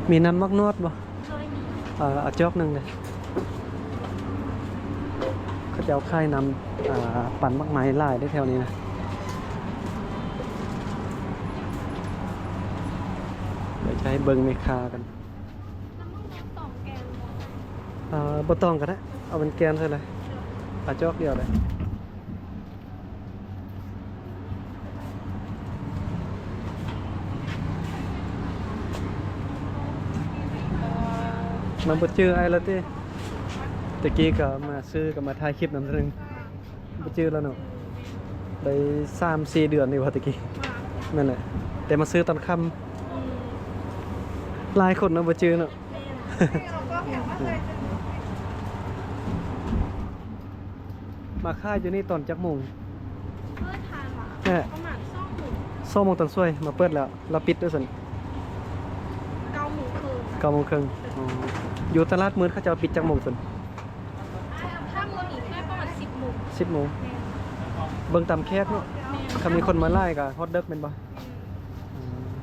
ມີນ້ຳໝາກນວດບໍ່? ໂດຍ ມີ. ເອີ ເອົາຈອກໜຶ່ງເດີ້. ເຂົາເຈົ້າຂາຍນ້ຳ ອ່າ ປັ່ນໝາກໄມ້ຫຼາຍເດ້ແຖວນີ້ນະ. ດຽວຈະໃຫ້ເບິ່ງແມ່ຄ້າກັນ. ນ້ຳໝາກນວດຕອງແກ່ນບໍ່? ເອີ ບໍ່ຕອງກໍໄດ້ ເອົາເປັນແກ່ນໃສ່ເລີຍ. ໂດຍ ເອົາຈອກດຽວເລີຍ. ມັນບໍ່ຈື່ອ້າຍແລ້ວຕິ? ແຕ່ກີ້ກໍມາຊື້ ກໍມາຖ່າຍຄລິບນຳເທື່ອໜຶ່ງ ບໍ່ຈື່ແລ້ວເນາະ. ໄດ້ສາມສີ່ເດືອນນີ້ວ່າແຕ່ກີ້. ແມ່ນແຫຼະ ແຕ່ມາຊື້ຕອນຄ່ຳ. ອືມ ຫຼາຍຄົນເນາະ ບໍ່ຈື່ເນາະ. ແມ່ນ. ມາຂາຍຢູ່ນີ້ຕອນຈັກໂມງ? ເປີດທານຫວາ? ແມ່ນ. ປະມານສອງໂມງ. ສອງໂມງຕອນສວຍມາເປີດແລ້ວ ລາວປິດດ້ວຍຊັ້ນ? ເກົ້າໂມງເຄິ່ງ. ເກົ້າໂມງເຄິ່ງ. ອໍ ຢູ່ຕະຫຼາດມືດເຂົາເຈົ້າປິດຈັກໂມງຊັ້ນ? ຖ້າມື້ນີ້ແຄ່ປະມານສິບໂມງ. ສິບໂມງ. ແມ່ນ. ເບິ່ງຕາມແຂກເນາະ. ແມ່ນ. ຄັນມີຄົນມາຫຼາຍກໍຮອດເດິກແມ່ນບໍ່? ແມ່ນ. ອືມ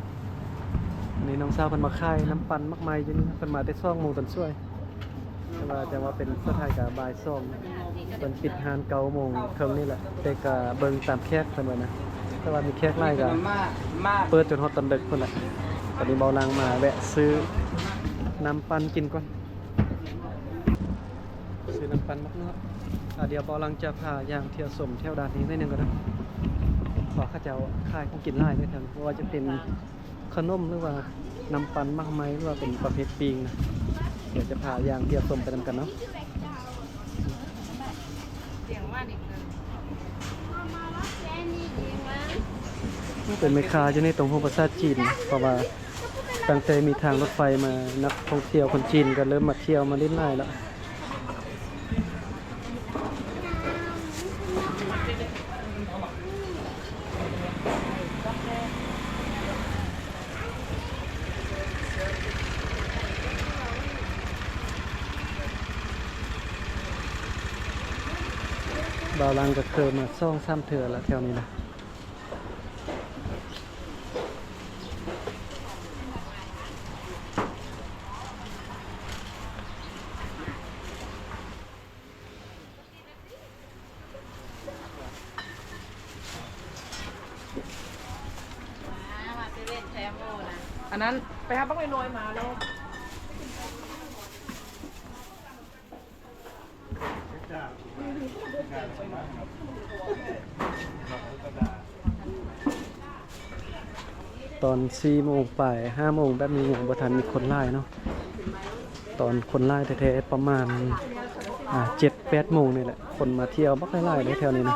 ອັນນີ້ນ້ອງສາວເພິ່ນມາຂາຍນ້ຳປັ່ນໝາກໄມ້ຢູ່ນີ້ ເພິ່ນມາແຕ່ສອງໂມງຕອນສວຍ. ແຕ່ວ່າ ແຕ່ວ່າເປັນສະຖານການບ່າຍສອງ ເພິ່ນປິດຮ້ານເກົ້າໂມງເຄິ່ງນີ້ແຫຼະ ແຕ່ກະເບິ່ງຕາມແຂກເພິ່ນວ່ານະ. ແຕ່ວ່າມີແຂກຫຼາຍກະເປີດຈົນຮອດຕອນເດິກພຸ້ນແຫຼະ. ຕອນນີ້ເບົາຫຼັງມາແວະຊື້ນ້ຳປັ່ນກິນກ່ອນ ຊື້ນ້ຳປັ່ນໝາກນວດ. ອາ ດຽວເບົາຫຼັງຈະພາຍ່າງທ່ຽວຊົມແຖວດ້ານນີ້ໜ້ອຍໜຶ່ງກ່ອນນະ ວ່າເຂົາເຈົ້າຂາຍຂອງກິນຫຼາຍເດ້ແຖວນີ້ ບໍ່ວ່າຈະເປັນ ຂະໜົມ ຫຼືວ່ານ້ຳປັ່ນໝາກໄມ້ ຫຼືວ່າເປັນປະເພດປີ້ງນະ. ດຽວຈະພາຍ່າງທ່ຽວຊົມໄປນຳກັນເນາະ. ເປັນແມ່ຄ້າຢູ່ໃນຕົງຫົວປາສາດຈີນ ເພາະວ່າຕັ້ງແຕ່ມີທາງລົດໄຟມາ ນັກທ່ອງທ່ຽວຄົນຈີນກໍເລີ່ມມາທ່ຽວມາຫຼິ້ນຫຼາຍແລ້ວ. ບ່າວຫຼັງກໍເຄີຍມາສອງສາມເທື່ອລະແຖວນີ້ນະ. ອັນນັ້ນໄປຫາບັກນ້ອຍໆມາເນາະ. ຕອນສີ່ໂມງປາຍ ຫ້າໂມງແບບນີ້ຍັງບໍ່ທັນມີຄົນຫຼາຍເນາະ. ຕອນຄົນຫຼາຍແທ້ໆປະມານ ອ່າ ເຈັດແປດໂມງນີ້ແຫຼະ ຄົນມາທ່ຽວບັກຫຼາຍໆເດ້ແຖວນີ້ນະ.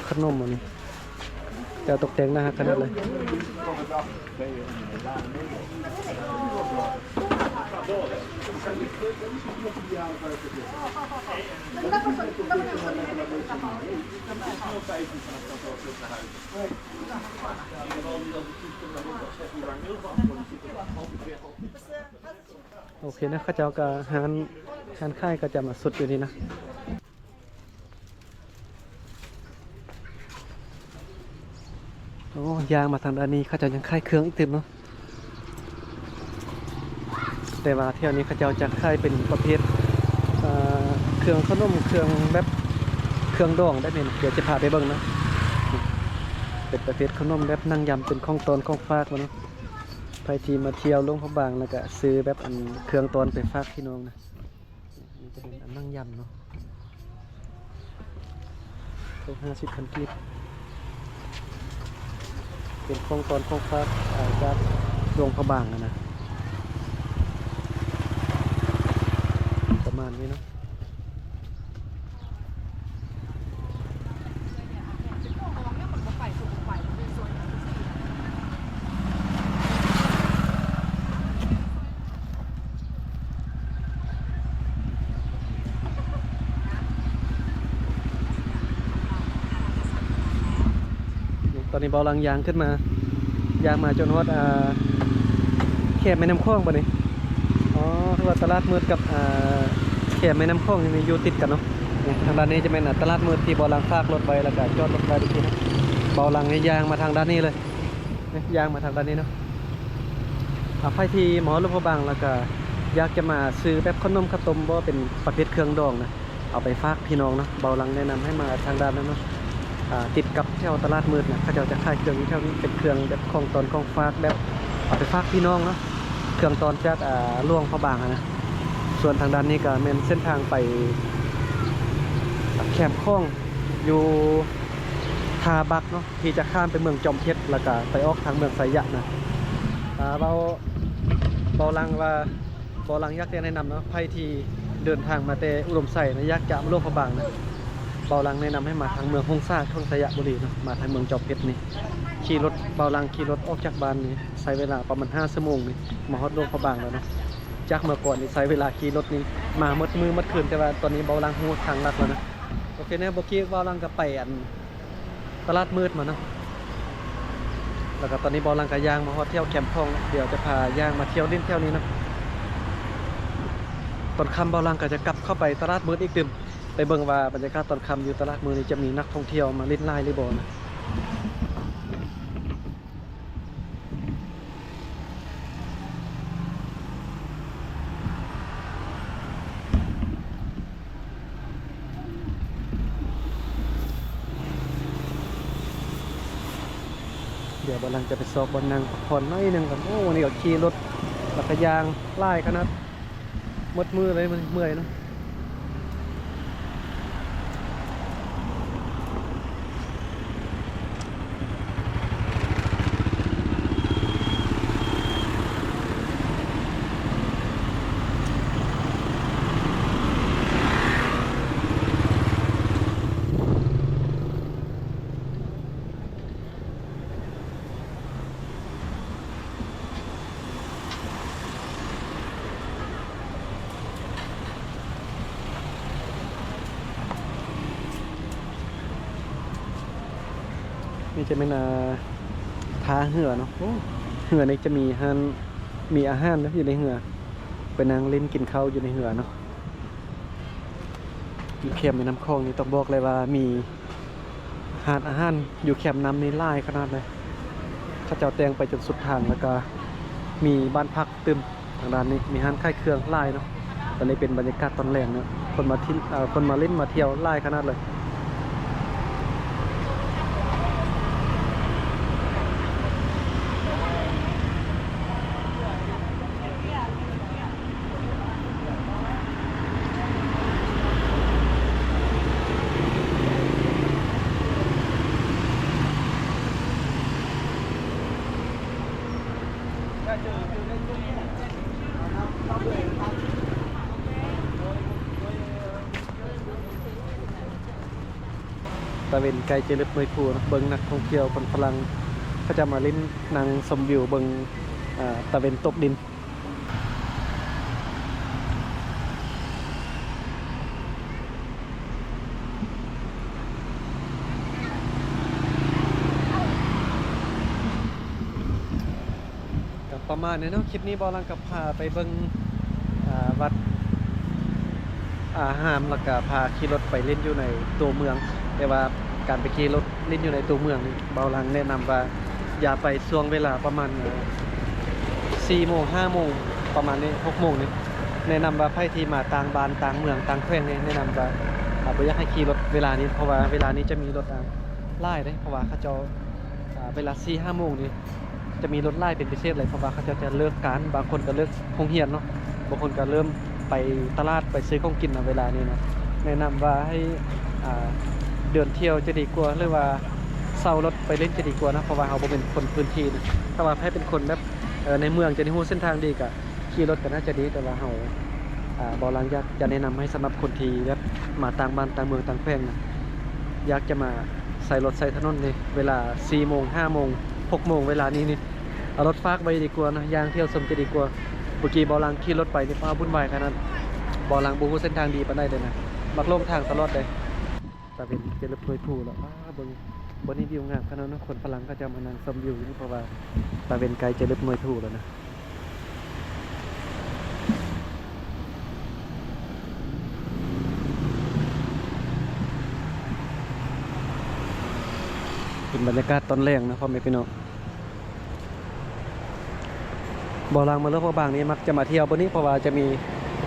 ຂະໜົມອັນນີ້ ເຈົ້າຕົກແຕ່ງໜ້າຮັກຂະໜາດເລີຍ. ໂອເຄນະ ເຂົາເຈົ້າກໍຮ້ານ ຮ້ານຂາຍກໍຈະມາສຸດຢູ່ນີ້ນະ. ໂອ້ ຍ່າງມາທາງດ້ານນີ້ ເຂົາເຈົ້າຍັງຂາຍເຄື່ອງອີກຕື່ມເນາະ. ແຕ່ວ່າແຖວນີ້ເຂົາເຈົ້າຈະຂາຍເປັນປະເພດ ເອີ ເຄື່ອງຂະໜົມ ເຄື່ອງແບບ ເຄື່ອງດອງແບບນີ້ນະ. ດຽວຈະພາໄປເບິ່ງນະ. ເປັນປະເພດຂະໜົມແບບໜັງຢຳ ເປັນຂອງຕ້ອນຂອງຝາກເນາະ. ໃຜທີ່ມາທ່ຽວຫຼວງພະບາງ ແລ້ວກະຊື້ແບບອັນເຄື່ອງຕ້ອນໄປຝາກພີ່ນ້ອງນະ. ນີ້ຈະເປັນອັນໜັງຢຳເນາະ ຕົກຫ້າສິບພັນກີບ ເປັນຂອງຕ້ອນຂອງຝາກ ອາ ຈາກຫຼວງພະບາງຫັ້ນນະ ປະມານນີ້ເນາະ. ຕອນນີ້ເບົາຫຼັງຍ່າງຂຶ້ນມາ ຍ່າງມາຈົນຮອດ ອ່າ ແຄມແມ່ນ້ຳຂອງບາດນີ້. ອໍ ຄືວ່າຕະຫຼາດມືດກັບ ອ່າ ແຄມແມ່ນ້ຳຂອງນີ້ຢູ່ຕິດກັນເນາະ. ນີ້ ທາງດ້ານນີ້ຈະແມ່ນ ອ່າ ຕະຫຼາດມືດທີ່ເບົາຫຼັງຝາກລົດໄວ້ ແລ້ວກໍຈອດລົດໄວ້ເມື່ອກີ້ນະ. ເບົາຫຼັງນີ້ຍ່າງມາທາງດ້ານນີ້ເລີຍ. ນີ້ ຍ່າງມາທາງດ້ານນີ້ເນາະ. ອ່າ ໃຜທີ່ມາຮອດຫຼວງພະບາງ ແລ້ວກະຢາກຈະມາຊື້ແບບຂະໜົມຂະຕົ້ມ ບໍ່ ເປັນປະເພດເຄື່ອງດອງນະ ເອົາໄປຝາກພີ່ນ້ອງເນາະ. ເບົາຫຼັງແນະນຳໃຫ້ມາທາງດ້ານນັ້ນເນາະ. ອ່າ ຕິດກັບແຖວຕະຫຼາດມືດນະ ເຂົາເຈົ້າຈະຂາຍເຄື່ອງຢູ່ແຖວນີ້ ເປັນເຄື່ອງແບບຂອງຕ້ອນຂອງຝາກ ແບບເອົາໄປຝາກພີ່ນ້ອງເນາະ. ເຄື່ອງຕ້ອນຈາກ ອ່າ ຫຼວງພະບາງຫັ້ນນະ. ສ່ວນທາງດ້ານນີ້ກໍແມ່ນເສັ້ນທາງໄປແຄມຂອງ ຢູ່ທ່າບັກເນາະ ທີ່ຈະຂ້າມໄປເມືອງຈອມເພັດ ແລ້ວກະໄປອອກທາງເມືອງໄຊຍະນະ. ອ່າ ເບົາ ເບົາຫຼັງວ່າ ເບົາຫຼັງຢາກຈະແນະນຳເນາະ ໃຜທີ່ເດີນທາງມາແຕ່ອຸດົມໄຊນະ ຢາກຈະມາຫຼວງພະບາງນະ ເບົາຫຼັງແນະນຳໃຫ້ມາທາງເມືອງຫົງສາ ເມືອງໄຊຍະບູລີເນາະ. ມາທາງເມືອງຈອມເພັດນີ້ ຂີ່ລົດ ເບົາຫຼັງຂີ່ລົດອອກຈາກບ້ານນີ້ ໃຊ້ເວລາປະມານຫ້າຊົ່ວໂມງນີ້ ມາຮອດຫຼວງພະບາງແລ້ວເນາະ. ຈາກເມື່ອກ່ອນນີ້ໃຊ້ເວລາຂີ່ລົດນີ້ມາໝົດມື້ໝົດຄືນ ແຕ່ວ່າຕອນນີ້ເບົາຫຼັງຮູ້ທາງລັດແລ້ວນະ. ໂອເຄເນາະ ເມື່ອກີ້ເບົາຫຼັງກໍໄປ ອັນ ຕະຫຼາດມືດມາເນາະ ແລ້ວກໍຕອນນີ້ເບົາຫຼັງກໍຍ່າງມາຮອດແຖວແຄມຂອງ ດຽວຈະພາຍ່າງມາທ່ຽວຫຼິ້ນແຖວນີ້ເນາະ. ຕອນຄ່ຳເບົາຫຼັງກໍຈະກັບເຂົ້າໄປຕະຫຼາດມືດອີກຕື່ມ ໄປເບິ່ງວ່າບັນຍາກາດຕອນຄ່ຳຢູ່ຕະຫຼາດມືດນີ້ຈະມີນັກທ່ອງທ່ຽວມາຫຼິ້ນຫຼາຍຫຼືບໍ່ນະ. ດຽວເບົາຫຼັງຈະໄປຊອກບ່ອນນັ່ງພັກຜ່ອນໜ້ອຍໜຶ່ງກ່ອນ. ໂອ້ ມື້ນີ້ກໍຂີ່ລົດ ແລ້ວກໍຍ່າງຫຼາຍຂະໜາດ. ໝົດມື້ເລີຍມື້ນີ້ ເມື່ອຍເນາະ. ນີ້ຈະແມ່ນ ອ່າ ທ່າເຮືອເນາະ. ໂອ້ ເຮືອນີ້ຈະມີຮ້ານ ມີອາຫານເດີ ຢູ່ໃນເຮືອ ໄປນັ່ງຫຼິ້ນກິນເຂົ້າຢູ່ໃນເຮືອເນາະ. ຢູ່ແຄມແມ່ນ້ຳຂອງນີ້ຕ້ອງບອກເລີຍວ່າມີຮ້ານອາຫານຢູ່ແຄມນ້ຳນີ້ຫຼາຍຂະໜາດເລີຍ. ເຂົາເຈົ້າແຕ່ງໄປຈົນສຸດທາງ ແລ້ວກໍມີບ້ານພັກຕື່ມ. ທາງດ້ານນີ້ມີຮ້ານຂາຍເຄື່ອງຫຼາຍເນາະ. ຕອນນີ້ເປັນບັນຍາກາດຕອນແລງເນາະ ຄົນມາທີ່ ເອີ ຄົນມາຫຼິ້ນມາທ່ຽວຫຼາຍຂະໜາດເລີຍ. ຕາເວັນໃກ້ຈະເລິບໜ່ວຍພູເນາະ ເບິ່ງນັກທ່ອງທ່ຽວຄົນຝຣັ່ງ ເຂົາເຈົ້າມາຫຼິ້ນນັ່ງຊົມວິວເບິ່ງ ອາ ຕາເວັນຕົກດິນ. ກໍປະມານນີ້ເນາະ ຄລິບນີ້ເບົາຫຼັງກໍພາໄປເບິ່ງ ອາ ວັດ ອາຮາມ ແລ້ວກໍພາຂີ່ລົດໄປຫຼິ້ນຢູ່ໃນຕົວເມືອງ. ແຕ່ວ່າການໄປຂີ່ລົດຫຼິ້ນຢູ່ໃນຕົວເມືອງນີ້ ເບົາຫຼັງແນະນຳວ່າຢ່າໄປຊ່ວງເວລາປະມານ ເອີ ສີ່ໂມງ ຫ້າໂມງ ປະມານນີ້ ຫົກໂມງນີ້. ແນະນຳວ່າໃຜທີ່ມາຕ່າງບ້ານ ຕ່າງເມືອງ ຕ່າງແຂວງນີ້ ແນະນຳວ່າ ອາ ບໍ່ຢາກໃຫ້ຂີ່ລົດເວລານີ້ ເພາະວ່າເວລານີ້ຈະມີລົດ ອາ ຫຼາຍເດ້ ເພາະວ່າເຂົາເຈົ້າ ອາ ເວລາສີ່ຫ້າໂມງນີ້ຈະມີລົດຫຼາຍເປັນພິເສດເລີຍ ເພາະວ່າເຂົາເຈົ້າຈະເລີກການ ບາງຄົນກໍເລີກໂຮງຮຽນເນາະ ບາງຄົນກໍເລີ່ມໄປຕະຫຼາດ ໄປຊື້ຂອງກິນນະ ເວລານີ້ນະ. ແນະນຳວ່າໃຫ້ ອາ ເດີນທ່ຽວຈະດີກວ່າ ຫຼືວ່າເຊົ່າລົດໄປຫຼິ້ນຈະດີກວ່ານະ ເພາະວ່າເຮົາບໍ່ແມ່ນຄົນພື້ນທີ່ນະ. ຖ້າວ່າໃຜເປັນຄົນແບບ ເອີ ໃນເມືອງຈະໄດ້ຮູ້ເສັ້ນທາງດີ ກະຂີ່ລົດກໍໜ້າຈະດີ ແຕ່ວ່າເຮົາ ອາ ເບົາຫຼັງຢາກຈະແນະນຳໃຫ້ສຳລັບຄົນທີ່ແບບມາຕ່າງບ້ານ ຕ່າງເມືອງ ຕ່າງແຂວງນະ ຢາກຈະມາໃຊ້ລົດໃຊ້ຖະໜົນນີ້ ເວລາສີ່ໂມງ ຫ້າໂມງ ຫົກໂມງ ເວລານີ້ນີ້ ເອົາລົດຝາກໄວ້ດີກວ່ານະ ຍ່າງທ່ຽວຊົມຈະດີກວ່າ. ເມື່ອກີ້ເບົາຫຼັງຂີ່ລົດໄປນີ້ ປ້າ ວຸ້ນວາຍຂະໜາດ ເບົາຫຼັງບໍ່ຮູ້ເສັ້ນທາງດີປານໃດເລີຍນະ ມັກຫຼົງທາງຕະຫຼອດເດ້. ຕາເວັນຈະເລິບໜ່ວຍພູແລ້ວ ປ້າ ເບິ່ງ ບ່ອນນີ້ວິວງາມຂະໜາດເນາະ. ຄົນຝຣັ່ງເຂົາເຈົ້າມານັ່ງຊົມວິວຢູ່ນີ້ ເພາະວ່າຕາເວັນໃກ້ຈະເລິບໜ່ວຍພູແລ້ວນະ. ເປັນບັນຍາກາດຕອນແລງນະ ພໍ່ແມ່ພີ່ນ້ອງ. ບ່າວລາງມາຫຼວງພະບາງນີ້ມັກຈະມາທ່ຽວບ່ອນນີ້ ເພາະວ່າຈະມີ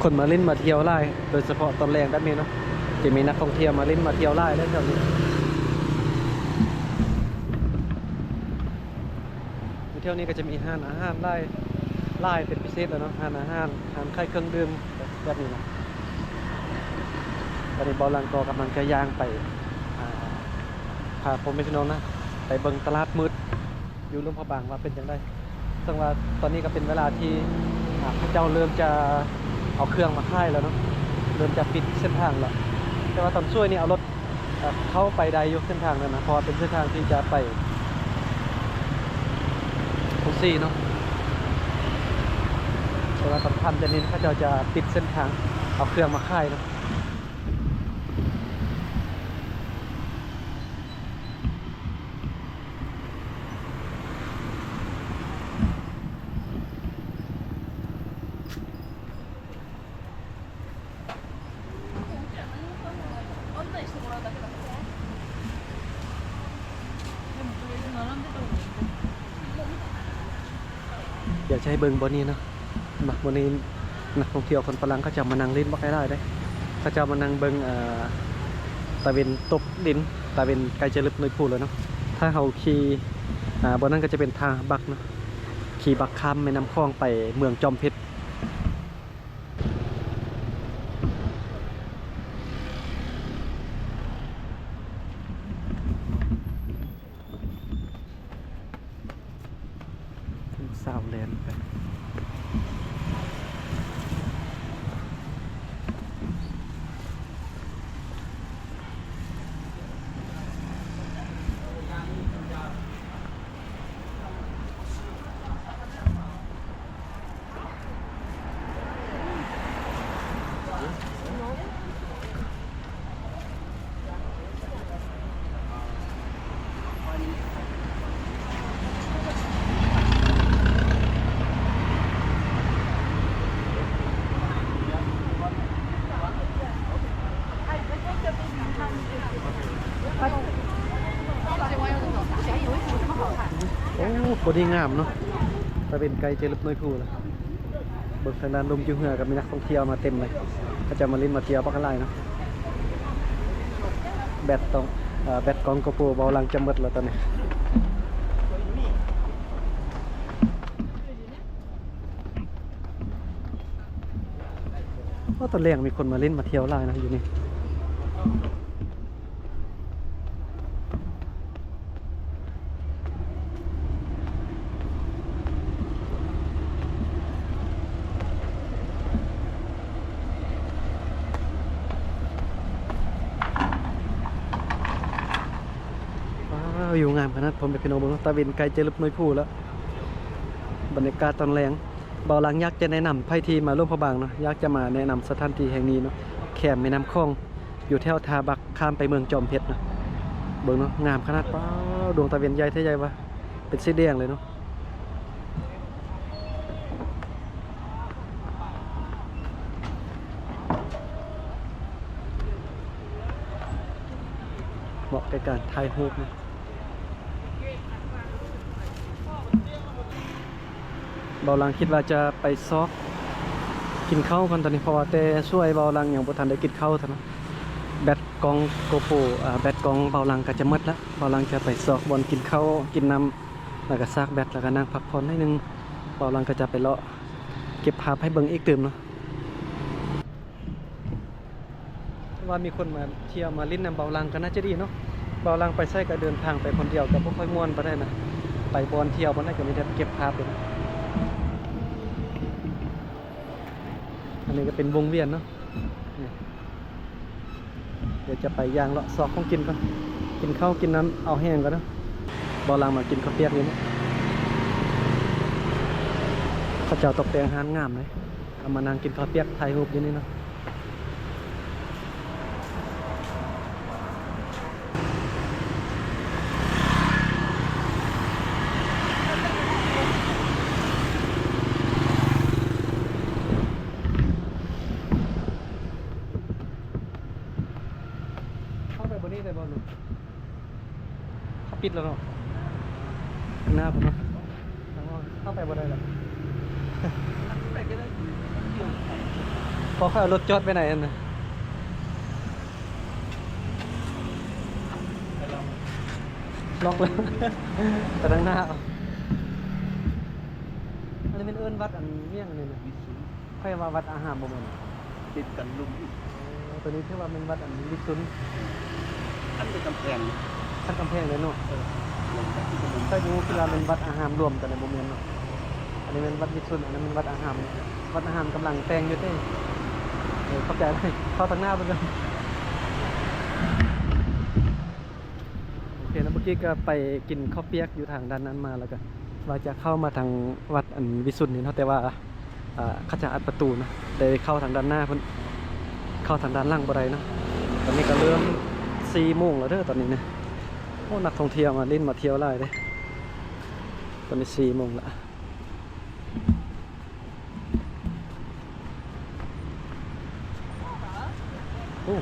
ຄົນມາຫຼິ້ນມາທ່ຽວຫຼາຍ ໂດຍສະເພາະຕອນແລງແບບນີ້ເນາະ ຈະມີນັກທ່ອງທ່ຽວມາຫຼິ້ນມາທ່ຽວຫຼາຍເລີຍແຖວນີ້. ຢູ່ແຖວນີ້ກໍຈະມີຮ້ານອາຫານຫຼາຍ ຫຼາຍເປັນພິເສດແລ້ວເນາະ ຮ້ານອາຫານ ຮ້ານຂາຍເຄື່ອງດື່ມແບບນີ້ນະ. ຕອນນີ້ບ່າວລາງກໍກຳລັງຈະຍ່າງໄປ ອ່າ ພາພໍ່ແມ່ພີ່ນ້ອງນະ ໄປເບິ່ງຕະຫຼາດມືດຢູ່ຫຼວງພະບາງວ່າເປັນຈັ່ງໃດ. ເຊິ່ງວ່າຕອນນີ້ກໍເປັນເວລາທີ່ ອ່າ ເຂົາເຈົ້າເລີ່ມຈະເອົາເຄື່ອງມາຂາຍແລ້ວເນາະ ເລີ່ມຈະປິດເສັ້ນທາງແລ້ວ. ແຕ່ວ່າຕອນສວຍນີ້ເອົາລົດ ເຂົ້າໄປໄດ້ຢູ່ເສັ້ນທາງນັ້ນນະ ເພາະວ່າເປັນເສັ້ນທາງທີ່ຈະໄປໂພຊີເນາະ. ແຕ່ວ່າຕອນຄ່ຳຈະນີ້ເຂົາເຈົ້າຈະປິດເສັ້ນທາງ ເອົາເຄື່ອງມາຂາຍເນາະ. ດຽວຈະໃຫ້ເບິ່ງບ່ອນນີ້ເນາະ ມາບ່ອນນີ້ ນັກທ່ອງທ່ຽວຄົນຝຣັ່ງເຂົາເຈົ້າມານັ່ງຫຼິ້ນບັກຫຼາຍໆເດ້. ເຂົາເຈົ້າມານັ່ງເບິ່ງ ເອີ ຕາເວັນຕົກດິນ ຕາເວັນໃກ້ຈະລຶບໜ່ວຍພູແລ້ວເນາະ. ຖ້າເຮົາຂີ່ ອ່າ ບ່ອນນັ້ນກໍຈະເປັນທ່າບັກເນາະ ຂີ່ບັກຂ້າມແມ່ນ້ຳຂອງໄປເມືອງຈອມເພັດ. ສາວແລ່ນໄປ. ໂອ້ ພໍດີງາມເນາະ ຕາເວັນໃກ້ຈະລຶບໜ່ວຍພູແລ້ວ. ເບິ່ງທາງດ້ານລຸ່ມຢູ່ເຮືອກໍມີນັກທ່ອງທ່ຽວມາເຕັມເລີຍ ເຂົາເຈົ້າມາຫຼິ້ນມາທ່ຽວບັກຫຼາຍເນາະ. ແບັດຕ້ອງ ເອີ ແບັດກ້ອງໂກໂປຣບ່າວລາງຈະໝົດແລ້ວຕອນນີ້. ໂອ້ ຕອນແລງມີຄົນມາຫຼິ້ນມາທ່ຽວຫຼາຍນະຢູ່ນີ້. ວ້າວ ວິວງາມຂະໜາດ ພໍ່ແມ່ພີ່ນ້ອງເບິ່ງເນາະ ຕາເວັນໃກ້ຈະລຶບໜ່ວຍພູແລ້ວ. ບັນຍາກາດຕອນແລງ ບ່າວລາງຢາກຈະແນະນຳໃຜທີ່ມາຫຼວງພະບາງເນາະ ຢາກຈະມາແນະນຳສະຖານທີ່ແຫ່ງນີ້ເນາະ ແຄມແມ່ນ້ຳຂອງ ຢູ່ແຖວທ່າບັກ ຂ້າມໄປເມືອງຈອມເພັດນະ. ເບິ່ງເນາະ ງາມຂະໜາດ ວ້າວ ດວງຕາເວັນໃຫຍ່ແທ້ໃຫຍ່ວ່າ ເປັນສີແດງເລີຍເນາະ. ເໝາະແກ່ການຖ່າຍຮູບເນາະ. ບ່າວລາງຄິດວ່າຈະໄປຊອກກິນເຂົ້າກ່ອນຕອນນີ້ ເພາະວ່າແຕ່ສວຍບ່າວລາງຍັງບໍ່ທັນໄດ້ກິນເຂົ້າເທື່ອເນາະ. ແບັດກ້ອງໂກໂປຣ ອາ ແບັດກ້ອງບ່າວລາງກໍຈະໝົດລະ. ບ່າວລາງຈະໄປຊອກບ່ອນກິນເຂົ້າກິນນ້ຳ ແລ້ວກໍຊາກແບັດ ແລ້ວກໍນັ່ງພັກຜ່ອນໜ້ອຍໜຶ່ງ. ບ່າວລາງກໍຈະໄປເລາະເກັບພາບໃຫ້ເບິ່ງອີກຕື່ມເນາະ. ວ່າມີຄົນມາທ່ຽວມາຫຼິ້ນນຳບ່າວລາງກໍໜ້າຈະດີເນາະ. ບ່າວລາງໄປໃສກໍເດີນທາງໄປຄົນດຽວກໍບໍ່ຄ່ອຍມ່ວນປານໃດນະ. ໄປບ່ອນທ່ຽວບ່ອນໃດກໍມີແຕ່ເກັບພາບເລີຍນະ. ອັນນີ້ກໍເປັນວົງວຽນເນາະ. ນີ້ ດຽວຈະໄປຍ່າງເລາະຊອກຂອງກິນກ່ອນ ກິນເຂົ້າກິນນ້ຳເອົາແຮງກ່ອນເນາະ. ບ່າວລາງມາກິນເຂົ້າປຽກຢູ່ນີ້ ເຂົາເຈົ້າຕົກແຕ່ງຮ້ານງາມເດ້. ເອົາມານັ່ງກິນເຂົ້າປຽກ ຖ່າຍຮູບຢູ່ນີ້ເນາະ. ເຂົ້າໄປບ່ອນນີ້ໄດ້ບໍ່ລູກ? ເຂົາ ປິດແລ້ວເນາະ ໜ້າພຸ້ນເນາະ ເຂົ້າໄປບໍ່ໄດ້ແລ້ວ ພໍຂ້ອຍເອົາລົດຈອດໄວ້ໃນຫັ້ນນະ ລັອກແລ້ວ ໄປທາງໜ້າ ອັນນີ້ແມ່ນເອີ້ນວັດອັນຫຍັງນີ້ນະ? ຂ້ອຍວ່າວັດອາຮາມບໍ່ແມ່ນ ຕິດກັນລຸ່ມອີກ ໂອ້ ໂຕນີ້ຖືວ່າແມ່ນວັດອັນວິສຸນ ຄັນເປັນກຳແພງ ຄັນກຳແພງເລີຍເນາະ ເອີ ຂ້ອຍຮູ້ຄິດວ່າແມ່ນວັດອາຮາມລວມກັນ ບໍ່ແມ່ນເນາະ ອັນນີ້ແມ່ນວັດວິສຸນ ອັນນັ້ນແມ່ນວັດອາຮາມ ວັດອາຮາມກຳລັງແຕ່ງຢູ່ເດ້ ເອີ ຂອບໃຈ ເຂົ້າທາງໜ້າເບິ່ງກ່ອນ ໂອເຄເນາະ ເມື່ອກີ້ກໍໄປກິນເຂົ້າປຽກຢູ່ທາງດ້ານນັ້ນມາ ແລ້ວກໍວ່າຈະເຂົ້າມາທາງວັດອັນວິສຸນນີ້ເນາະ ແຕ່ວ່າ ອ່າ ເຂົາຈະອັດປະຕູນະ ໄດ້ເຂົ້າທາງດ້ານໜ້າພຸ້ນ ເຂົ້າທາງດ້ານຫຼັງບໍ່ໄດ້ເນາະ ຕອນນີ້ກໍເລີ່ມສີ່ໂມງແລ້ວເດີ ຕອນນີ້ນະ ໂອ້ ນັກທ່ອງທ່ຽວມາຫຼິ້ນມາທ່ຽວຫຼາຍເດ້ ຕອນນີ້ສີ່ໂມງລະ ໂອ້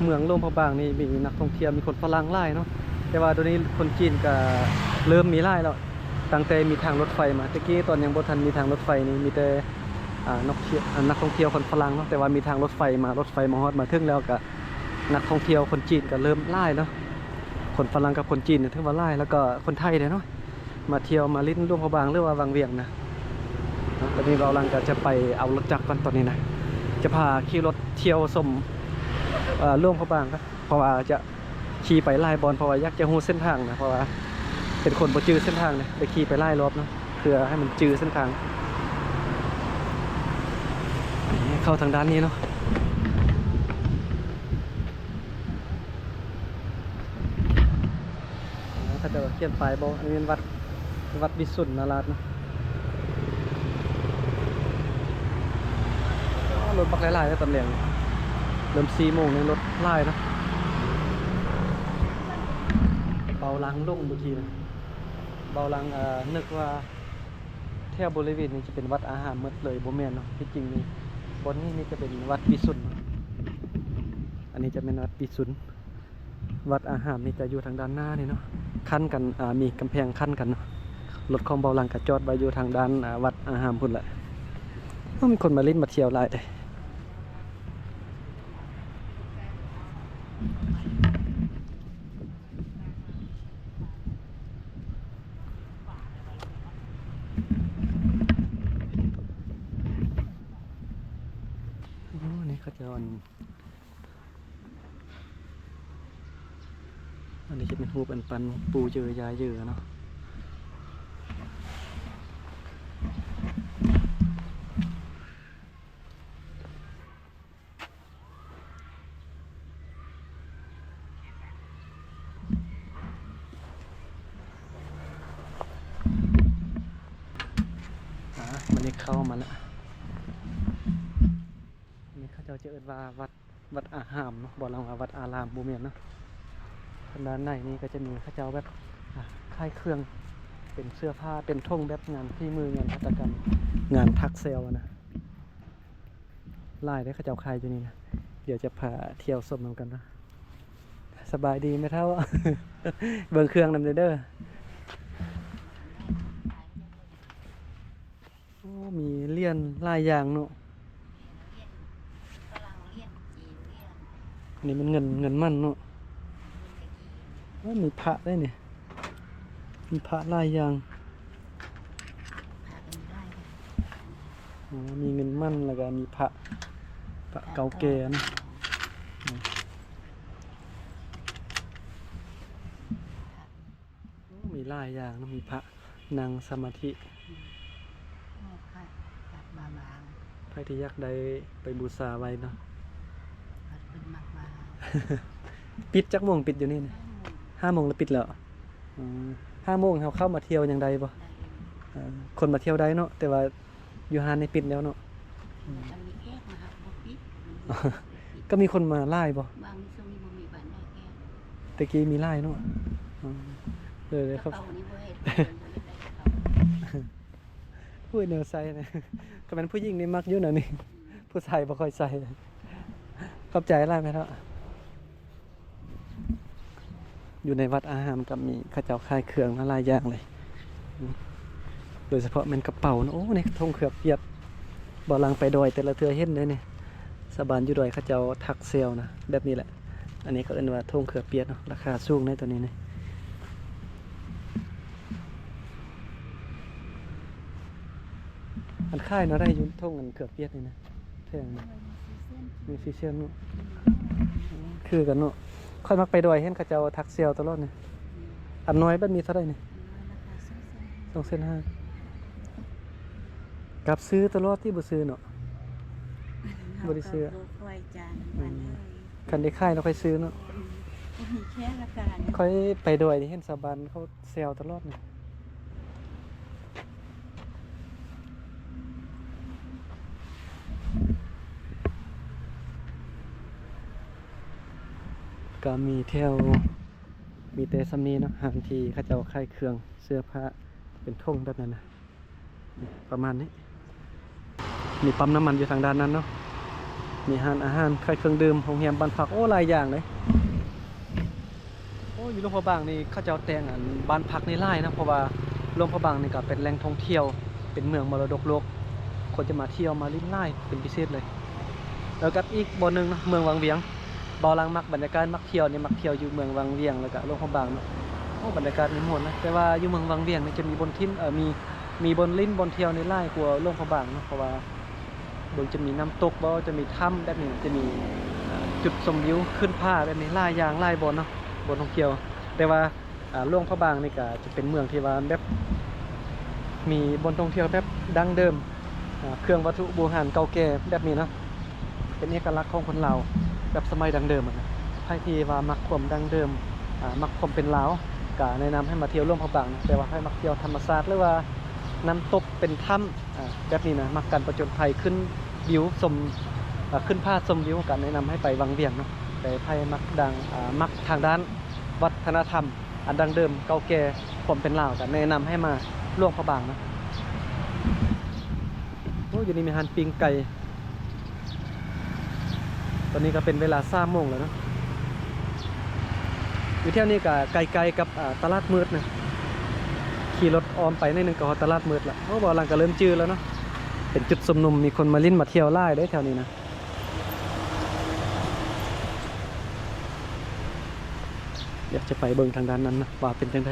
ເມືອງຫຼວງພະບາງນີ້ມີນັກທ່ອງທ່ຽວ ມີຄົນຝຣັ່ງຫຼາຍເນາະ ແຕ່ວ່າດຽວນີ້ຄົນຈີນກໍເລີ່ມມີຫຼາຍແລ້ວ ຕັ້ງແຕ່ມີທາງລົດໄຟມາ ແຕ່ກີ້ຕອນຍັງບໍ່ທັນມີທາງລົດໄຟນີ້ ມີແຕ່ ອ່າ ນັກທ່ອງທ່ຽວ ນັກທ່ອງທ່ຽວຄົນຝຣັ່ງເນາະ ແຕ່ວ່າມີທາງລົດໄຟມາ ລົດໄຟມາຮອດມາເຖິງແລ້ວ ກໍນັກທ່ອງທ່ຽວຄົນຈີນກໍເລີ່ມຫຼາຍເນາະ ຄົນຝຣັ່ງກັບຄົນຈີນນີ້ຖືວ່າຫຼາຍ ແລ້ວກໍຄົນໄທເດ້ເນາະ ມາທ່ຽວມາຫຼິ້ນຫຼວງພະບາງ ຫຼືວ່າວັງວຽງນະ ຕອນນີ້ເບົາຫຼັງກໍຈະໄປເອົາລົດຈັກກ່ອນ ຕອນນີ້ນະ ຈະພາຂີ່ລົດທ່ຽວຊົມ ເອີ ຫຼວງພະບາງກ່ອນ ເພາະວ່າຈະຂີ່ໄປຫຼາຍບ່ອນ ເພາະວ່າຢາກຈະຮູ້ເສັ້ນທາງນະ ເພາະວ່າເປັນຄົນບໍ່ຈື່ເສັ້ນທາງເດ້ ໄດ້ຂີ່ໄປຫຼາຍລອບເນາະ ເພື່ອໃຫ້ມັນຈື່ເສັ້ນທາງ ເຂົ້າທາງດ້ານນີ້ເນາະ. ເຂົາເຈົ້າກໍຂຽນປ້າຍບອກ ອັນນີ້ແມ່ນວັດ ວັດວິສຸນນະລາດເນາະ. ໂອ້ ລົດບັກຫຼາຍໆເດີຕອນແລງ ເລີ່ມສີ່ໂມງນີ້ລົດຫຼາຍເນາະ. ເບົາຫຼັງລົງເມື່ອກີ້ນະ ເບົາຫຼັງ ເອີ ນຶກວ່າແຖວບໍລິເວນນີ້ຈະເປັນວັດອາຮາມໝົດເລີຍ ບໍ່ແມ່ນເນາະ. ທີ່ຈິງນີ້ ບ່ອນນີ້ນີ້ຈະເປັນວັດວິສຸນເນາະ. ອັນນີ້ຈະແມ່ນວັດວິສຸນ. ວັດອາຮາມນີ້ຈະຢູ່ທາງດ້ານໜ້ານີ້ເນາະ ຂັ້ນກັນ ອ່າ ມີກຳແພງຂັ້ນກັນເນາະ. ລົດຂອງເບົາຫຼັງກໍຈອດໄວ້ຢູ່ທາງດ້ານ ອ່າ ວັດອາຮາມພຸ້ນແຫຼະ. ໂອ້ ມີຄົນມາຫຼິ້ນມາທ່ຽວຫຼາຍເດ້. ໂອ້ ນີ້ເຂົາເຈົ້າ ອັນ ອັນນີ້ຈະເປັນຮູບອັນປັນປູ່ເຢີຢາເຢີເນາະ. ອ່າ ບັດນີ້ເຂົ້າມາລະ ນີ້ເຂົາເຈົ້າຈະເອີ້ນວ່າວັດ ວັດອາຮາມເນາະ ບໍ່ລາງວ່າວັດອາລາມ ບໍ່ແມ່ນເນາະ. ທາງດ້ານໃນນີ້ກໍຈະມີເຂົາເຈົ້າແບບ ອ່າ ຂາຍເຄື່ອງ ເປັນເສື້ອຜ້າ ເປັນຖົງແບບງານຝີມື ງານຫັດຖະກຳ ງານຖັກແຊວນະ. ຫຼາຍເດ້ເຂົາເຈົ້າຂາຍຢູ່ນີ້ນະ. ດຽວຈະພາທ່ຽວຊົມນຳກັນເນາະ. ສະບາຍດີແມ່ເຖົ້າ ເບິ່ງເຄື່ອງນຳແດ່ເດີ. ໂອ້ ມີຫຼຽນຫຼາຍຢ່າງເນາະ. ອັນນີ້ມັນເງິນ ເງິນໝັ້ນເນາະ. ໂອ້ ມີພະໄດ້ນີ້ ມີພະຫຼາຍຢ່າງ. ອໍ ມີເງິນໝັ້ນ ແລ້ວກໍມີພະ ພະເກົ່າແກ່ນະ. ໂອ້ ມີຫຼາຍຢ່າງເນາະ ມີພະນັ່ງສະມາທິ. ອືມ ໂອ້ ພະຈັດມາບາງ ໃຜທີ່ຢາກໄດ້ໄປບູຊາໄວ້ເນາະ. ເພິ່ນມັກມາ. ປິດຈັກໂມງ ປິດຢູ່ນີ້ນະ? ຫ້າໂມງ ຫ້າໂມງແລ້ວປິດແລ້ວ. ອືມ ຫ້າໂມງເຮົາເຂົ້າມາທ່ຽວຍັງໄດ້ບໍ່? ໄດ້. ເອີ ຄົນມາທ່ຽວໄດ້ເນາະ ແຕ່ວ່າ ຢູ່ຮ້ານນີ້ປິດແລ້ວເນາະ. ອືມ ຄັນມີແຂກມາຫາບໍ່ປິດ. ກໍມີຄົນມາຫຼາຍບໍ່? ບາງຊ່ວງນີ້ບໍ່ມີປານໃດແຂກ. ແຕ່ກີ້ມີຫຼາຍເນາະ. ອືມ ເອີ ແລ້ວເຂົາ ເຂົານີ້ບໍ່ເຮັດ ບໍ່ເຮັດໄດ້ກັບເຂົາ. ໂອ້ຍ ແນວໃສ່ນະ ຄັນແມ່ນຜູ້ຍິງນີ້ມັກຢູ່ນະນີ້. ອືມ ຜູ້ຊາຍບໍ່ຄ່ອຍໃສ່. ຂອບໃຈຫຼາຍແມ່ເນາະ. ຢູ່ໃນວັດອາຮາມກໍມີເຂົາເຈົ້າຂາຍເຄື່ອງຫຼາຍໆຢ່າງເລີຍ ໂດຍສະເພາະແມ່ນກະເປົາເນາະ. ໂອ້ ນີ້ຖົງເຂືອປຽກ ບ່າວຫຼັງໄປດອຍແຕ່ລະເທື່ອເຫັນເດ້ນີ້. ຊາວບ້ານຢູ່ດອຍເຂົາເຈົ້າຖັກແຊວນະ ແບບນີ້ແຫຼະ. ອັນນີ້ເຂົາເອີ້ນວ່າຖົງເຂືອປຽກເນາະ ລາຄາສູງໃນໂຕນີ້ນີ້. ອັນຂາຍແນວໃດຢູ່ຖົງອັນເຂືອປຽກນີ້ນະ? ແພງບໍ່? ມີສີ່ເຊັນເນາະ. ຄືກັນເນາະ. ຂ້ອຍມັກໄປດອຍ ເຫັນເຂົາເຈົ້າຖັກແຊວຕະຫຼອດນີ້. ອັນນ້ອຍແບບນີ້ເທົ່າໃດນີ້? ສອງແສນຫ້າ. ກັບຊື້ຕະຫຼອດຕິ ບໍ່ຊື້ເນາະ? ບໍ່ໄດ້ຊື້. ອືມ. ຄັນໄດ້ຂາຍແລ້ວຄ່ອຍຊື້ເນາະ. ຂ້ອຍໄປດອຍນີ້ເຫັນຊາວບ້ານເຂົາແຊວຕະຫຼອດນີ້. ກໍມີແຖວ ມີແຕ່ສ່ຳນີ້ເນາະ ຮ້ານທີ່ເຂົາເຈົ້າຂາຍເຄື່ອງເສື້ອຜ້າເປັນຖົງແບບນັ້ນນະ. ປະມານນີ້. ມີປ້ຳນ້ຳມັນຢູ່ທາງດ້ານນັ້ນເນາະ. ມີຮ້ານອາຫານ ຂາຍເຄື່ອງດື່ມ ໂຮງແຮມບ້ານພັກ ໂອ້ ຫຼາຍຢ່າງເລີຍ. ໂອ້ ຢູ່ຫຼວງພະບາງນີ້ເຂົາເຈົ້າແຕ່ງອັນບ້ານພັກນີ້ຫຼາຍນະ ເພາະວ່າຫຼວງພະບາງນີ້ກໍເປັນແຫຼ່ງທ່ອງທ່ຽວ ເປັນເມືອງມໍລະດົກໂລກ ຄົນຈະມາທ່ຽວມາຫຼິ້ນຫຼາຍເປັນພິເສດເລີຍ. ແລ້ວກັບອີກບ່ອນໜຶ່ງເນາະ ເມືອງວັງວຽງ. ບ່າວຫຼັງມັກບັນຍາກາດ ມັກທ່ຽວນີ້ ມັກທ່ຽວຢູ່ເມືອງວັງວຽງ ແລ້ວກະຫຼວງພະບາງເນາະ. ໂອ້ ບັນຍາກາດນີ້ມ່ວນນະ ແຕ່ວ່າຢູ່ເມືອງວັງວຽງນີ້ຈະມີບ່ອນຖິ່ນ ເອີ ມີ ມີບ່ອນຫຼິ້ນບ່ອນທ່ຽວນີ້ຫຼາຍກວ່າຫຼວງພະບາງເນາະ ເພາະວ່າເບິ່ງຈະມີນ້ຳຕົກບໍ ຈະມີຖ້ຳແບບນີ້ ຈະມີ ເອີ ຈຸດຊົມວິວຂຶ້ນຜາແບບນີ້ ຫຼາຍຢ່າງຫຼາຍບ່ອນເນາະ ບ່ອນທ່ອງທ່ຽວ. ແຕ່ວ່າ ອາ ຫຼວງພະບາງນີ້ກະຈະເປັນເມືອງທີ່ວ່າແບບມີບ່ອນທ່ອງທ່ຽວແບບດັ້ງເດີມ ອາ ເຄື່ອງວັດຖຸບູຮານເກົ່າແກ່ແບບນີ້ເນາະ ເປັນເອກະລັກຂອງຄົນລາວແບບສະໄໝດັ້ງເດີມຫັ້ນນະ. ໃຜທີ່ວ່າມັກຄວາມດັ້ງເດີມ ອາ ມັກຄວາມເປັນລາວ ກະແນະນຳໃຫ້ມາທ່ຽວຫຼວງພະບາງນະ. ແຕ່ວ່າໃຜມັກທ່ຽວທຳມະຊາດ ຫຼືວ່ານ້ຳຕົກເປັນຖ້ຳ ອາ ແບບນີ້ນະ ມັກການປະຈົນໄພ ຂຶ້ນວິວຊົມ ອາ ຂຶ້ນຜາຊົມວິວ ກະແນະນຳໃຫ້ໄປວັງວຽງເນາະ. ແຕ່ໃຜມັກດັ່ງ ອາ ມັກທາງດ້ານວັດທະນະທຳ ອັນດັ້ງເດີມເກົ່າແກ່ຄວາມເປັນລາວ ກໍແນະນຳໃຫ້ມາຫຼວງພະບາງນະ. ໂອ້ ຢູ່ນີ້ມີຮ້ານປີ້ງໄກ່. ຕອນນີ້ກໍເປັນເວລາສາມໂມງແລ້ວເນາະ. ຢູ່ແຖວນີ້ກໍໃກ້ໆກັບ ອາ ຕະຫຼາດມືດນະ ຂີ່ລົດອ້ອມໄປໜ້ອຍໜຶ່ງກໍຮອດຕະຫຼາດມືດລະ. ໂອ້ ບ່າວຫຼັງກໍເລີ່ມຈື່ແລ້ວເນາະ ເປັນຈຸດຊຸມນຸມ ມີຄົນມາຫຼິ້ນມາທ່ຽວຫຼາຍເດ້ແຖວນີ້ນະ. ຢາກຈະໄປເບິ່ງທາງດ້ານນັ້ນນະ ວ່າເປັນຈັ່ງໃດ.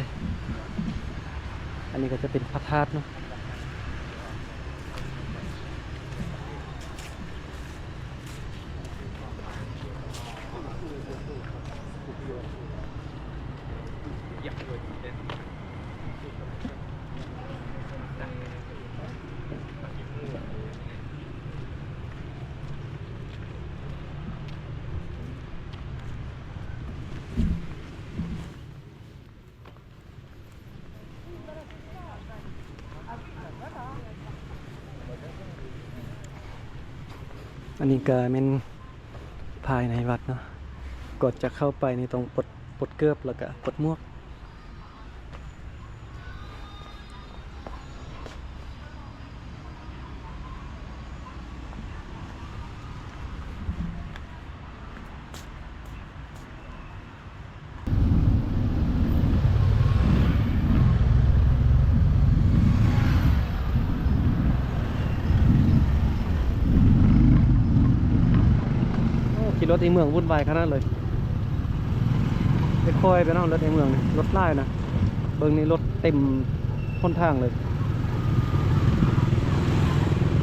ອັນນີ້ກໍຈະເປັນພະທາດເນາະ. ອັນນີ້ກະແມ່ນພາຍໃນວັດເນາະ. ກ່ອນຈະເຂົ້າໄປນີ້ຕ້ອງປົດ ປົດເກີບ ແລ້ວກະປົດໝວກ. ໂອ້ ຂີ່ລົດໃນເມືອງວຸ່ນວາຍຂະໜາດເລີຍ. ຄ່ອຍໆໄປເນາະ ລົດໃນເມືອງນີ້ ລົດຫຼາຍນະ. ເບິ່ງນີ້ລົດເຕັມຫົນທາງເລີຍ.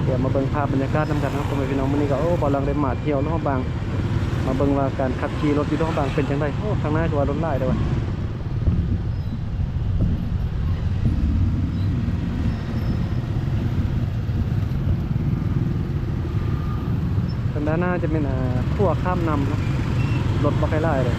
ດຽວມາເບິ່ງພາບບັນຍາກາດນຳກັນເນາະ ພໍ່ແມ່ພີ່ນ້ອງ. ມື້ນີ້ກໍ ໂອ້ ບ່າວຫຼັງໄດ້ມາທ່ຽວຫຼວງພະບາງ ມາເບິ່ງວ່າການຂັບຂີ່ລົດຢູ່ຫຼວງພະບາງເປັນຈັ່ງໃດ. ໂອ້ ທາງໜ້າຄືວ່າລົດຫຼາຍເດ້ວ່າ. ທາງດ້ານໜ້າຈະແມ່ນ ເອີ ຂົວຂ້າມນ້ຳເນາະ ລົດບໍ່ຄ່ອຍຫຼາຍເລີຍ.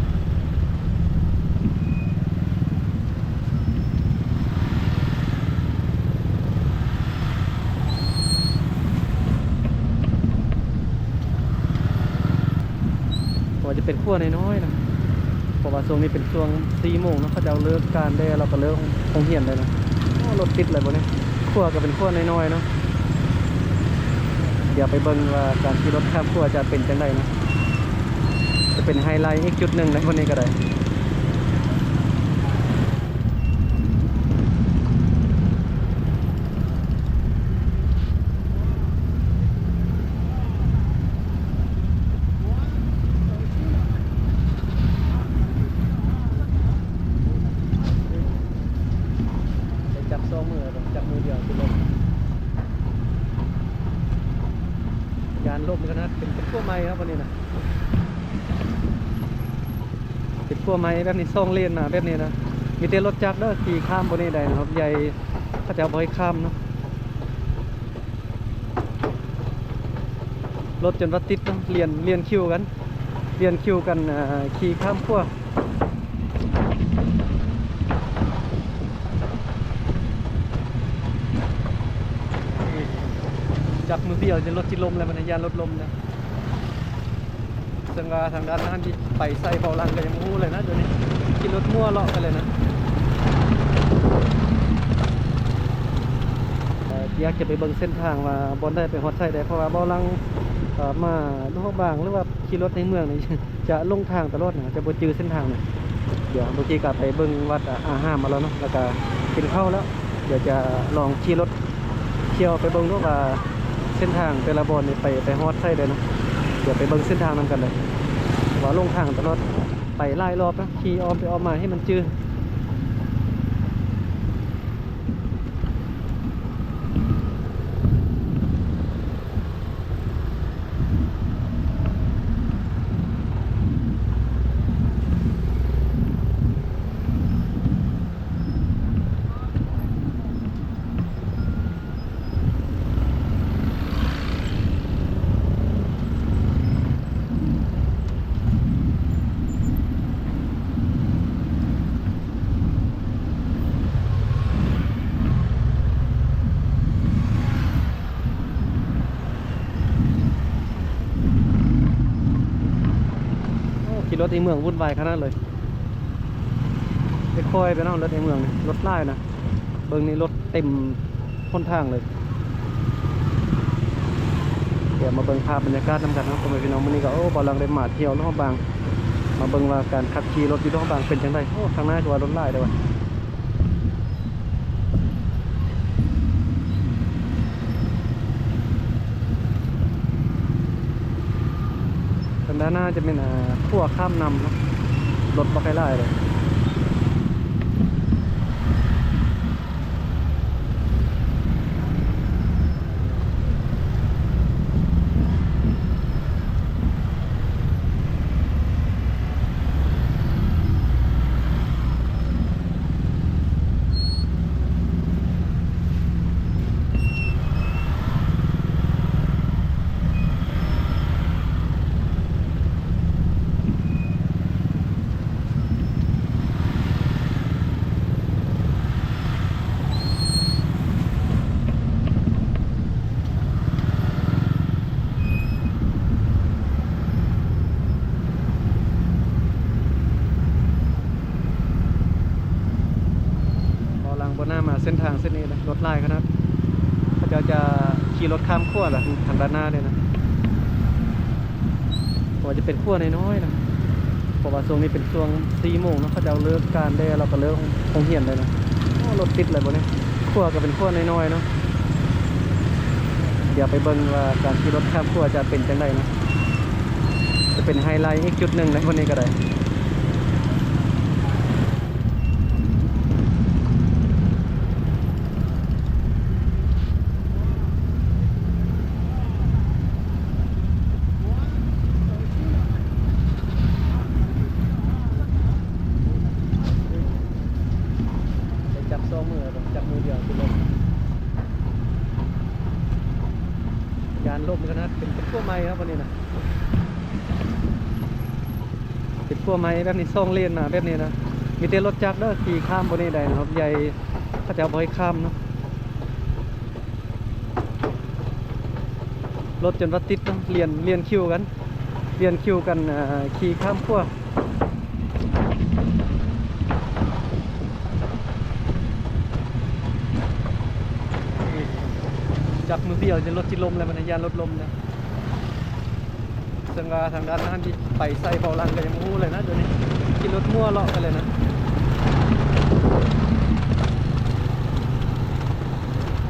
ໂ ຈະເປັນຂົວນ້ອຍໆນະ ເພາະວ່າຊ່ວງນີ້ເປັນຊ່ວງສີ່ໂມງເນາະ ເຂົາເຈົ້າເລີກການແດ່ ແລ້ວກໍເລີກໂຮງຮຽນແດ່ນະ. ໂອ້ ລົດຕິດຫຼາຍບໍ່ນີ້. ຂົວກໍເປັນຂົວນ້ອຍໆເນາະ. ດຽວໄປເບິ່ງວ່າການຂີ່ລົດຂ້າມຂົວຈະເປັນຈັ່ງໃດເນາະ. ຈະເປັນໄຮໄລອີກຈຸດໜຶ່ງໃນບ່ອນນີ້ກໍໄດ້. ໄດ້ຈັບສອງມື ຈັບມືດຽວຂຶ້ນລົດ. ຢ້ານລົ້ມຂະໜາດ. ເປັນ ເປັນຂົວໃໝ່ເນາະ ບ່ອນນີ້ນະ. ເປັນຂົວໃໝ່ແບບນີ້ ສອງເລນນະ ແບບນີ້ນະ. ມີແຕ່ລົດຈັກເດີ ຂີ່ຂ້າມບ່ອນນີ້ໄດ້ນະ. ລົດໃຫຍ່ເຂົາເຈົ້າບໍ່ໃຫ້ຂ້າມເນາະ. ລົດຈົນວ່າຕິດເນາະ ລຽນ ລຽນຄິວກັນ ລຽນຄິວກັນ ອ່າ ຂີ່ຂ້າມຂົວ. ຈັບມືດຽວຈົນລົດຊິລົ້ມແລ້ວ ມັນຢ້ານລົດລົ້ມນະ. ເຊິ່ງວ່າທາງດ້ານໜ້າທີ່ໄປໃສ່ເບົາຫຼັງກໍຍັງບໍ່ຮູ້ເລີຍນະ ດຽວນີ້ຂີ່ລົດມົ້ວເລາະໄປເລີຍນະ. ເອີ ຢາກຈະໄປເບິ່ງເສັ້ນທາງວ່າບ່ອນໃດໄປຮອດໃສໄດ້ ເພາະວ່າເບົາຫຼັງ ເອີ ມາຫຼວງພະບາງ ຫຼືວ່າຂີ່ລົດໃນເມືອງນີ້ ຈະຫຼົງທາງຕະຫຼອດນະ ຈະບໍ່ຈື່ເສັ້ນທາງນະ. ດຽວເມື່ອກີ້ກໍໄປເບິ່ງວັດອາຮາມມາແລ້ວເນາະ ແລ້ວກໍກິນເຂົ້າແລ້ວ ດຽວຈະລອງຂີ່ລົດ ທ່ຽວໄປເບິ່ງດູວ່າເສັ້ນທາງແຕ່ລະບ່ອນນີ້ໄປ ໄປຮອດໃສໄດ້ເນາະ. ດຽວໄປເບິ່ງເສັ້ນທາງນຳກັນເດີ ວ່າຫຼົງທາງຕະຫຼອດ ໄປຫຼາຍລອບແລ້ວ ຂີ່ອ້ອມໄປອ້ອມມາໃຫ້ມັນຈື່. ໂອ້ ຂີ່ລົດໃນເມືອງວຸ່ນວາຍຂະໜາດເລີຍ. ຄ່ອຍໆໄປເນາະ ລົດໃນເມືອງນີ້ ລົດຫຼາຍນະ. ເບິ່ງນີ້ ລົດເຕັມຫົນທາງເລີຍ. ດຽວມາເບິ່ງພາບບັນຍາກາດນຳກັນເນາະ ພໍ່ແມ່ພີ່ນ້ອງ. ມື້ນີ້ກໍ ໂອ້ ບ່າວຫຼັງໄດ້ມາທ່ຽວຫຼວງພະບາງ ມາເບິ່ງວ່າການຂັບຂີ່ລົດຢູ່ຫຼວງພະບາງເປັນຈັ່ງໃດ. ໂອ້ ທາງໜ້າຄືວ່າລົດຫຼາຍເດ້ວ່າ. ທາງດ້ານໜ້າຈະແມ່ນ ອ່າ ຂົວຂ້າມນ້ຳເນາະ ລົດບໍ່ຄ່ອຍຫຼາຍເລີຍ. ເບົາະຫຼັງບໍ່ໜ້າມາເສັ້ນທາງເສັ້ນນີ້ເລີຍ ລົດຫຼາຍຂະໜາດ. ເຂົາເຈົ້າຈະຂີ່ລົດຂ້າມຂົວລະ ທາງດ້ານໜ້ານີ້ນະ. ບໍ່ວ່າຈະເປັນຂົວນ້ອຍໆນະ ເພາະວ່າຊ່ວງນີ້ເປັນຊ່ວງສີ່ໂມງເນາະ ເຂົາເຈົ້າເລີກການແດ່ ແລ້ວກໍເລີກໂຮງຮຽນແດ່ນະ. ໂອ້ ລົດຕິດຫຼາຍບໍ່ນີ້. ຂົວກໍເປັນຂົວນ້ອຍໆເນາະ. ດຽວໄປເບິ່ງວ່າການຂີ່ລົດຂ້າມຂົວຈະເປັນຈັ່ງໃດເນາະ. ຈະເປັນໄຮໄລອີກຈຸດໜຶ່ງໃນບ່ອນນີ້ກໍໄດ້. ໄດ້ຈັບສອງມື ຈັບມືດຽວຂຶ້ນລົດ. ຢ້ານລົ້ມຂະໜາດ. ເປັນ ເປັນຂົວໃໝ່ເນາະ ບ່ອນນີ້ນະ. ເປັນຂົວໃໝ່ແບບນີ້ ສອງເລນນະ ແບບນີ້ນະ. ມີແຕ່ລົດຈັກເດີ ຂີ່ຂ້າມບ່ອນນີ້ໄດ້ນະ. ລົດໃຫຍ່ເຂົາເຈົ້າບໍ່ໃຫ້ຂ້າມເນາະ. ລົດຈົນວ່າຕິດເນາະ ລຽນ ລຽນຄິວກັນ ລຽນຄິວກັນ ເອີ ຂີ່ຂ້າມຂົວ. ຈັບມືດຽວ ຈົນລົດຊິລົ້ມແລ້ວ ມັນຢ້ານລົດລົ້ມແລ້ວ. ເຊິ່ງວ່າທາງດ້ານນັ້ນທີ່ໄປໃສ່ເບົາຫຼັງກໍຍັງບໍ່ຮູ້ເລີຍນະ ດຽວນີ້ຂີ່ລົດມົ້ວເລາະໄປເລີຍນະ.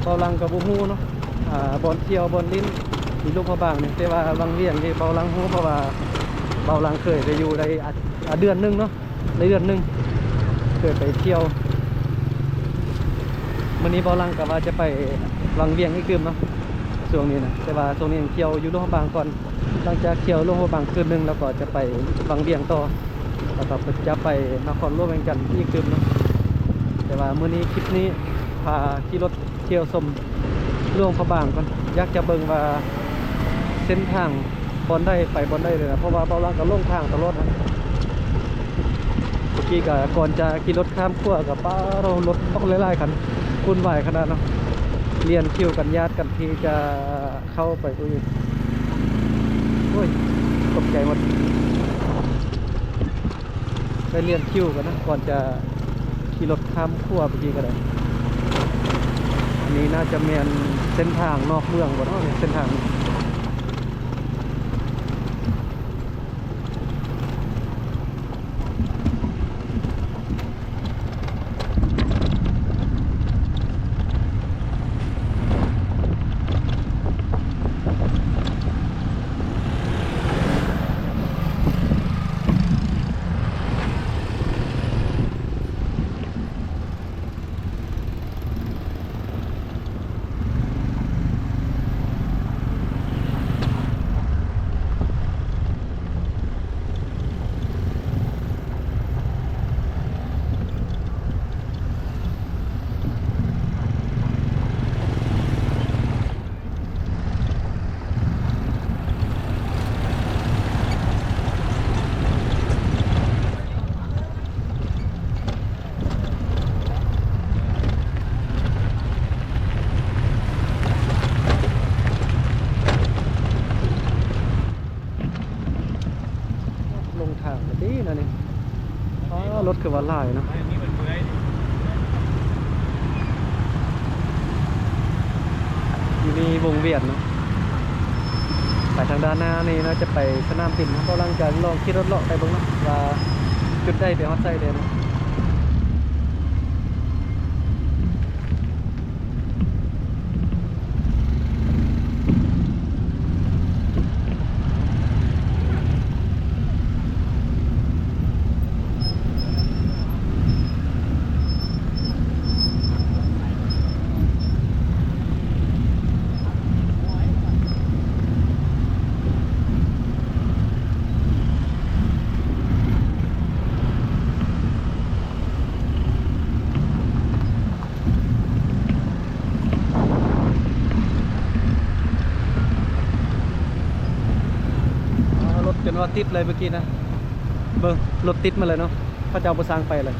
ເບົາຫຼັງກໍບໍ່ຮູ້ເນາະ ອ່າ ບ່ອນທ່ຽວບ່ອນຫຼິ້ນຢູ່ຫຼວງພະບາງນີ້ ແຕ່ວ່າວັງວຽງນີ້ເບົາຫຼັງຮູ້ ເພາະວ່າເບົາຫຼັງເຄີຍໄປຢູ່ໄດ້ອາ ອາ ເດືອນໜຶ່ງເນາະ ໄດ້ເດືອນໜຶ່ງ ເຄີຍໄປທ່ຽວ. ມື້ນີ້ເບົາຫຼັງກໍວ່າຈະໄປວັງວຽງອີກຕື່ມເນາະ ຊ່ວງນີ້ນະ ແຕ່ວ່າຊ່ວງນີ້ຍັງທ່ຽວຢູ່ຫຼວງພະບາງກ່ອນ. ຫຼັງຈາກທ່ຽວຫຼວງພະບາງຄືນໜຶ່ງ ແລ້ວກໍຈະໄປວັງວຽງຕໍ່ ແລ້ວກໍຈະໄປນະຄອນຫຼວງວຽງຈັນອີກຕື່ມເນາະ. ແຕ່ວ່າມື້ນີ້ ຄລິບນີ້ ພາຂີ່ລົດທ່ຽວຊົມຫຼວງພະບາງກ່ອນ. ຢາກຈະເບິ່ງວ່າເສັ້ນທາງບ່ອນໃດໄປບ່ອນໃດເລີຍນະ ເພາະວ່າເບົາຫຼັງກໍຫຼົງທາງຕະຫຼອດນະ. ເມື່ອກີ້ກໍກ່ອນຈະຂີ່ລົດຂ້າມຂົວກໍ ປາໂທ ລົດບັກຫຼາຍໆຄັນ ວຸ່ນວາຍຂະໜາດເນາະ. ລຽນຄິວກັນ ຍາດກັນທີ່ຈະ ເຂົ້າໄປ ໂອ້ຍ ໂອ້ຍ ຕົກໃຈໝົດ. ໄປລຽນຄິວກັນນະ ກ່ອນຈະຂີ່ລົດຂ້າມຂົວເມື່ອກີ້ກໍໄດ້. ອັນນີ້ໜ້າຈະແມ່ນເສັ້ນທາງນອກເມືອງບໍ່ເນາະ ເສັ້ນທາງນີ້. ລົງທາງກະດີນະນີ້. ອໍ ລົດຄືວ່າຫຼາຍເນາະ. ຢູ່ນີ້ວົງວຽນເນາະ. ໄປທາງດ້ານໜ້ານີ້ເນາະ ຈະໄປສະໜາມບິນ. ເຮົາກຳລັງຈະລອງຂີ່ລົດເລາະໄປເບິ່ງເນາະ ວ່າຈຸດໃດໄປຮອດໃສແດ່ເນາະ. ອໍ ລົດຈົນວ່າຕິດເລີຍເມື່ອກີ້ນະ. ເບິ່ງ ລົດຕິດມາເລີຍເນາະ ເຂົາເຈົ້າບໍ່ສ້າງໄປເລີຍ.